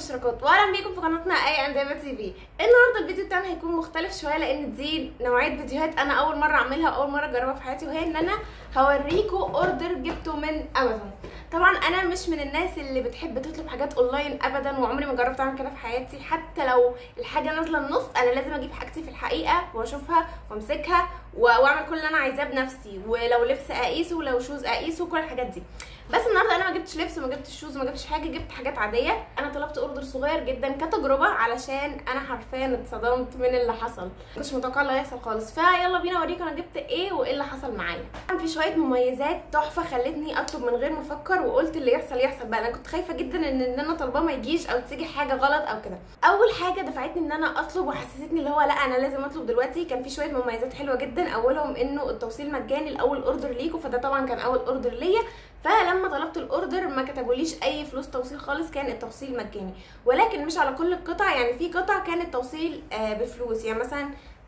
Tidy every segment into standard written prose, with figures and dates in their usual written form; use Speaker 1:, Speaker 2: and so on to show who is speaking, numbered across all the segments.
Speaker 1: الاشتراكات، واهلا بيكم في قناتنا اي اند هبه TV. النهارده الفيديو بتاعنا هيكون مختلف شوية، لان دي نوعية فيديوهات انا اول مرة اعملها واول مرة اجربها في حياتي، وهي ان انا هوريكم order جبته من امازون. طبعا انا مش من الناس اللي بتحب تطلب حاجات اونلاين ابدا، وعمري ما جربت اعمل كده في حياتي. حتى لو الحاجة نازله النص انا لازم اجيب حاجتي في الحقيقة واشوفها وامسكها واعمل كل اللي انا عايزاه بنفسي، ولو لبس اقيسه ولو shoes اقيسه وكل الحاجات دي. بس النهارده انا ما جبتش لبس وما جبتش shoes وما جبتش حاجة، جبت حاجات عادية. انا طلبت order صغير جدا كتجربة، علشان انا حرفيا اتصدمت من اللي حصل، مش متوقعه اللي هيحصل خالص. فيلا بينا اوريكم انا جبت ايه وايه اللي حصل معايا. كان في شوية مميزات تحفة خلتني اطلب من غير ما افكر، وقلت اللي يحصل يحصل بقى. انا كنت خايفة جدا ان اللي انا طالباه ما يجيش او تيجي حاجة غلط او كده. اول حاجة دفعتني ان انا اطلب وحسستني اللي هو لا انا لازم اطلب دلوقتي، كان في شوية مميزات حلوة جدا. اولهم انه التوصيل مجاني لاول order ليكم، فده طبعا كان اول order ليا. فلما طلبت ال order ما كتبوليش اي فلوس توصيل خالص، كان التوصيل مجاني، ولكن مش على كل القطع. يعني في قطع كان التوصيل بفلوس. يعني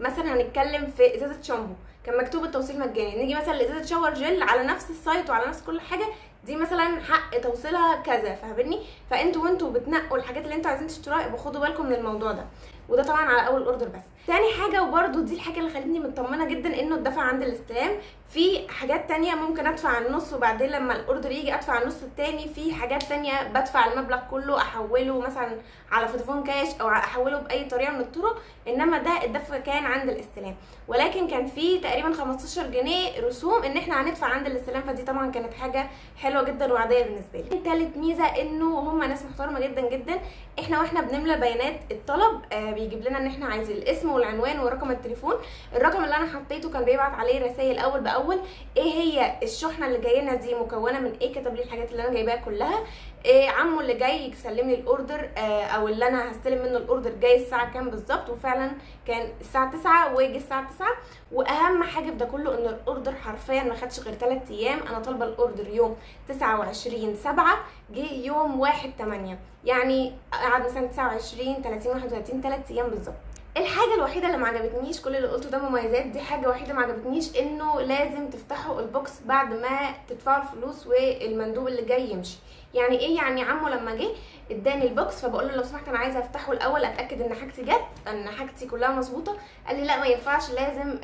Speaker 1: مثلا هنتكلم في ازازة شامبو كان مكتوب التوصيل مجاني، نيجي مثلا لازازه shower gel على نفس ال site وعلى نفس كل حاجة، دي مثلا حق توصيلها كذا، فاهمني؟ فانتوا وانتوا بتنقوا الحاجات اللي انتوا عايزين تشتروها يبقوا خدوا بالكم من الموضوع ده، وده طبعا على اول order بس. تاني حاجة، وبرده دي الحاجة اللي خلتني مطمنه جدا، انه الدفع عند الاستلام. في حاجات تانية ممكن ادفع النص وبعدين لما ال order يجي ادفع النص التاني، في حاجات تانية بدفع المبلغ كله، احوله مثلا على فودافون كاش او احوله باي طريقه من الطرق، انما ده الدفع كان عند الاستلام. ولكن كان في تقريبا 15 جنيه رسوم ان احنا هندفع عند الاستلام، فدي طبعا كانت حاجة حلوة جدا وعاديه بالنسبة لي. تالت ميزة انه هم ناس محترمه جدا جدا. احنا واحنا بنملى بيانات الطلب بيجيب لنا ان احنا عايزين الاسم والعنوان ورقم التليفون. الرقم اللي انا حطيته كان بيبعت عليه رسائل اول باول، ايه هي الشحنة اللي جاية لنا دي مكونة من ايه، كتب لي الحاجات اللي انا جايباها كلها، إيه عمو اللي جاي يسلم لي ال order او اللي انا هستلم منه ال order جاي الساعة كام بالظبط، وفعلا كان الساعة 9 ويجي الساعة 9. واهم حاجة في ده كله ان ال order حرفيا ما خدش غير 3 ايام. انا طالبه ال order يوم 29/7، جه يوم 1/8، يعني قعد مثلا 29 30 31، 3 ايام بالظبط. الحاجة الوحيدة اللي ما عجبتنيش، كل اللي قلته ده مميزات، دي حاجة وحيده ما عجبتنيش، انه لازم تفتحوا ال box بعد ما تدفعوا الفلوس والمندوب اللي جاي يمشي. يعني ايه؟ يعني عمو لما جه اداني ال box، فبقول له لو سمحت انا عايزه افتحه الاول اتاكد ان حاجتي جت، ان حاجتي كلها مظبوطة. قال لي لا ما ينفعش، لازم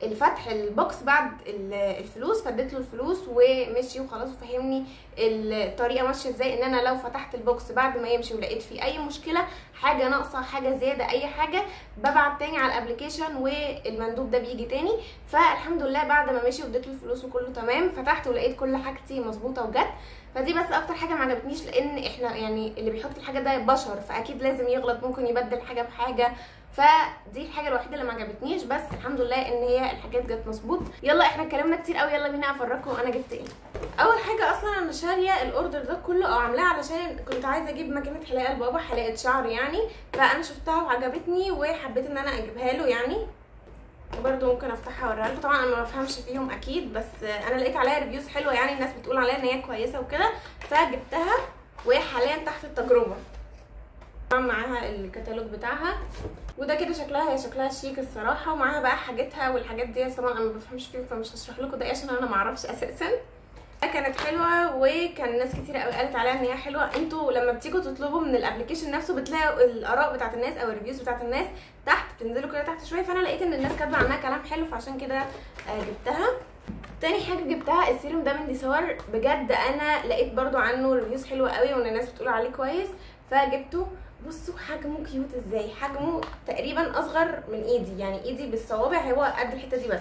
Speaker 1: الفتح ال box بعد الفلوس. فاديت له الفلوس ومشي وخلاص، وفهمني الطريقة ماشية ازاي، ان انا لو فتحت ال box بعد ما يمشي ولقيت فيه اي مشكلة، حاجة ناقصه، حاجة زيادة، اي حاجة، ببعت تاني على ال application والمندوب ده بيجي تاني. فالحمد لله بعد ما مشي واديت له الفلوس وكله تمام، فتحت ولقيت كل حاجتي مظبوطة وجت. فدي بس اكتر حاجة ما عجبتنيش، لان احنا يعني اللي بيحط الحاجة ده بشر، فاكيد لازم يغلط، ممكن يبدل حاجة بحاجة، فدي الحاجة الوحيدة اللي ما عجبتنيش. بس الحمد لله ان هي الحاجات جت مظبوط. يلا احنا اتكلمنا كتير قوي، يلا بينا افرجكم انا جبت ايه. اول حاجة اصلا انا شاريه ال order ده كله او عاملاه علشان كنت عايزه اجيب ماكينة حلاقه لبابا، حلاقه شعر يعني، فانا شفتها وعجبتني وحبيت ان انا اجيبها له. يعني برده ممكن افتحها واوريها لكم، طبعا انا ما بفهمش فيهم اكيد، بس انا لقيت عليها reviews حلوة، يعني الناس بتقول عليها ان هي كويسة وكده، فجبتها وهي حاليا تحت التجربة. طبعا معاها الكتالوج بتاعها، وده كده شكلها، هي شكلها شيك الصراحة، ومعاها بقى حاجتها والحاجات دي. طبعا انا ما بفهمش فيهم فمش هشرح لكم ده عشان انا ما اعرفش اساسا. كانت حلوة وكان ناس كتير قوي قالت عليها ان هي حلوة. انتوا لما بتيجوا تطلبوا من ال application نفسه بتلاقوا الاراء بتاعت الناس او ال reviews بتاعت الناس تحت، بتنزلوا كده تحت شوية، فانا لقيت ان الناس كاتبه عنها كلام حلو، فعشان كده جبتها. تاني حاجة جبتها السيروم ده من ديسار، بجد انا لقيت برضو عنه reviews حلوة قوي وان الناس بتقول عليه كويس فجبته. بصوا حجمه cute ازاي، حجمه تقريبا اصغر من ايدي، يعني ايدي بالصوابع هو قد الحتة دي بس.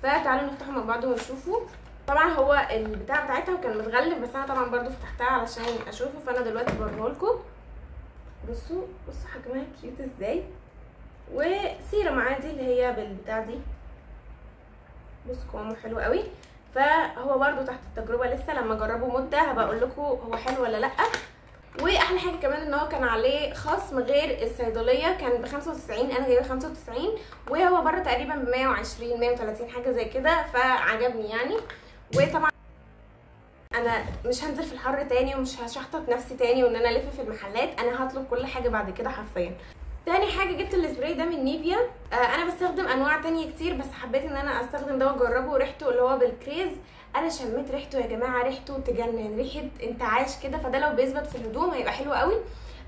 Speaker 1: فتعالوا نفتحه مع بعض ونشوفه. طبعا هو البتاع بتاعتها وكان متغلف، بس انا طبعا برضو فتحتها علشان اشوفه، فانا دلوقتي بوريهولكم. بصوا حجمها cute ازاي، وسيرم عادي اللي هي بالبتاع دي. بصوا قوامه حلو قوي، فهو برضو تحت التجربة لسه، لما اجربه مده هبقى اقول لكم هو حلو ولا لا. واحلى حاجة كمان ان هو كان عليه خصم غير الصيدلية، كان ب 95، انا جايبه 95 وهو بره تقريبا ب 120 130 حاجة زي كده، فعجبني يعني. وطبعا انا مش هنزل في الحر تاني ومش هشحطط نفسي تاني وان انا الف في المحلات، انا هطلب كل حاجة بعد كده حرفيا. تاني حاجة جبت السبراي ده من نيفيا. انا بستخدم انواع تانية كتير، بس حبيت ان انا استخدم ده واجربه. ريحته اللي هو بالكريز، انا شميت ريحته يا جماعة، ريحته تجنن، ريحه انتعاش كده، فده لو بيثبت في الهدوم هيبقى حلو قوي.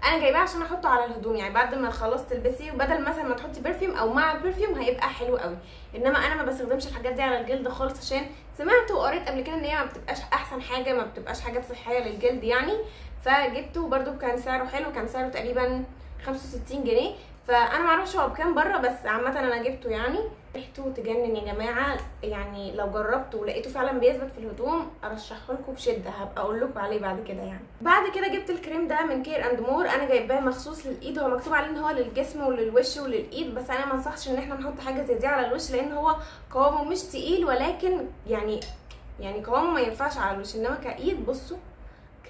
Speaker 1: انا جايباه عشان احطه على الهدوم، يعني بعد ما خلصت تلبسي وبدل مثلا ما تحطي perfume او مع ال perfume هيبقى حلو قوي. انما انا ما بستخدمش الحاجات دي على الجلد خالص، عشان سمعت وقريت قبل كده ان هي ما بتبقاش احسن حاجة، ما بتبقاش حاجات صحية للجلد يعني. فجبته برده كان سعره حلو، كان سعره تقريبا 65 جنيه، فانا معرفش هو بكام بره، بس عامة انا جبته يعني. ريحته تجنن يا جماعة، يعني لو جربته ولقيته فعلا بيثبت في الهدوم ارشحه لكم بشده، هبقى اقول لكم عليه بعد كده يعني. بعد كده جبت الكريم ده من Care and More، انا جايباه مخصوص للايد، هو مكتوب عليه ان هو للجسم وللوش وللايد، بس انا ما انصحش ان احنا نحط حاجة زي دي على الوش، لان هو قوامه مش تقيل، ولكن يعني قوامه ما ينفعش على الوش، انما كايد بصوا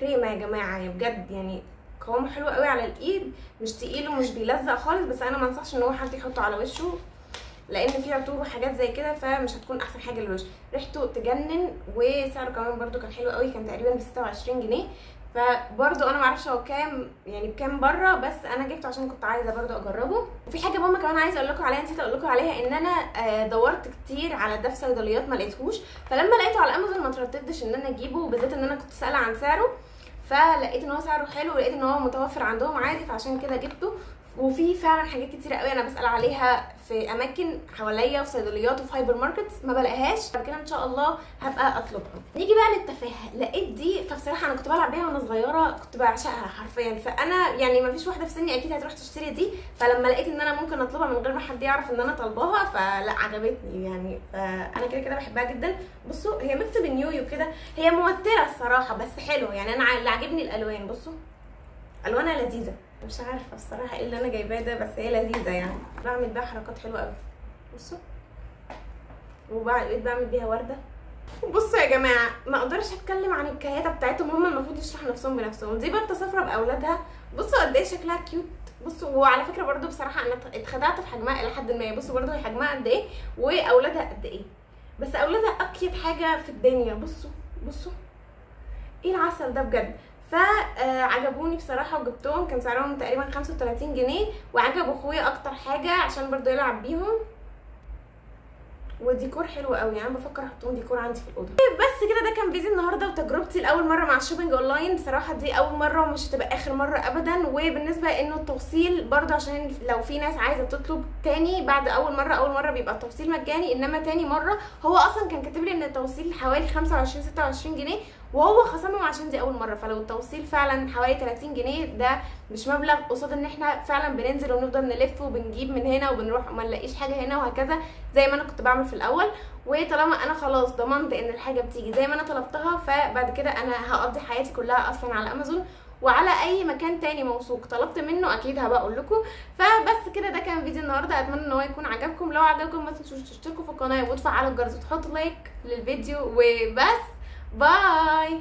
Speaker 1: كريمة يا جماعة بجد، يعني قوامه حلو قوي على الايد، مش تقيل ومش بيلزق خالص، بس انا ما انصحش ان هو حد يحطه على وشه لان فيه عطور وحاجات زي كده، فمش هتكون احسن حاجة للوش. ريحته تجنن، وسعره كمان برده كان حلو قوي، كان تقريبا ب 26 جنيه، فبرده انا معرفش هو كام يعني بكام بره، بس انا جبته عشان كنت عايزه برده اجربه. وفي حاجة ماما كمان عايزه اقول لكم عليها، نسيت اقول لكم عليها، ان انا دورت كتير على ده في صيدليات ما لقيتهوش، فلما لقيته على امازون ما ترددتش ان انا اجيبه، بالذات ان انا كنت سائله عن سعره، فلقيت ان هو سعره حلو، ولقيت ان هو متوفر عندهم عادي، فعشان كده جبته. وفي فعلا حاجات كتيرة قوي انا بسال عليها في اماكن حواليا وفي صيدليات وفي hypermarkets ما بلاقيهاش، بعد كده ان شاء الله هبقى اطلبها. نيجي بقى للتفاهه، لقيت دي، فبصراحة انا كنت بلعب بيها وانا صغيرة، كنت بعشقها حرفيا، فانا يعني ما فيش واحدة في سني اكيد هتروح تشتري دي، فلما لقيت ان انا ممكن اطلبها من غير ما حد يعرف ان انا طالباها فلا عجبتني يعني، فانا كده كده بحبها جدا. بصوا هي mix باليويو كده، هي موتره الصراحة بس حلو يعني، انا اللي عاجبني الالوان، بصوا الوانها لذيذة، مش عارفه الصراحة ايه اللي انا جايباه ده، بس هي لذيذة يعني، بعمل بيها حركات حلوة قوي. بصوا وبعد بعمل بيها ورده. بصوا يا جماعة ما اقدرش اتكلم عن الكياته بتاعتهم، هم المفروض يشرحوا نفسهم بنفسهم. دي بطه صفرا باولادها، بصوا قد ايه شكلها cute. بصوا وعلى فكرة برده بصراحة انا اتخدعت في حجمها الى حد ما، بصوا برده هي حجمها قد ايه واولادها قد ايه، بس اولادها اكيد حاجة في الدنيا. بصوا بصوا ايه العسل ده بجد. فعجبوني بصراحة وجبتهم، كان سعرهم تقريبا 35 جنيه، وعجب اخويا اكتر حاجة عشان برضو يلعب بيهم، وديكور حلو قوي يعني، بفكر احطهم ديكور عندي في الاوضة. بس كده ده كان فيديو النهارده وتجربتي لاول مرة مع ال shopping online، بصراحة دي اول مرة ومش هتبقى اخر مرة ابدا. وبالنسبة انه التوصيل برضو عشان لو في ناس عايزه تطلب تاني بعد اول مرة، اول مرة بيبقى التوصيل مجاني، انما تاني مرة هو اصلا كان كاتب لي ان التوصيل حوالي 25 26 جنيه، وهو خصمهم عشان دي اول مرة، فلو التوصيل فعلا حوالي 30 جنيه ده مش مبلغ قصاد ان احنا فعلا بننزل ونفضل نلف وبنجيب من هنا وبنروح وما نلاقيش حاجة هنا وهكذا زي ما انا كنت بعمل في الاول. وطالما انا خلاص ضمنت ان الحاجة بتيجي زي ما انا طلبتها، فبعد كده انا هقضي حياتي كلها اصلا على امازون وعلى اي مكان تاني موثوق طلبت منه اكيد هبقى اقول لكم. فبس كده ده كان فيديو النهارده، اتمنى ان هو يكون عجبكم. لو عجبكم ما تنسوش تشتركوا في القناة وتفعلوا الجرس وتحطوا like للفيديو، وبس bye.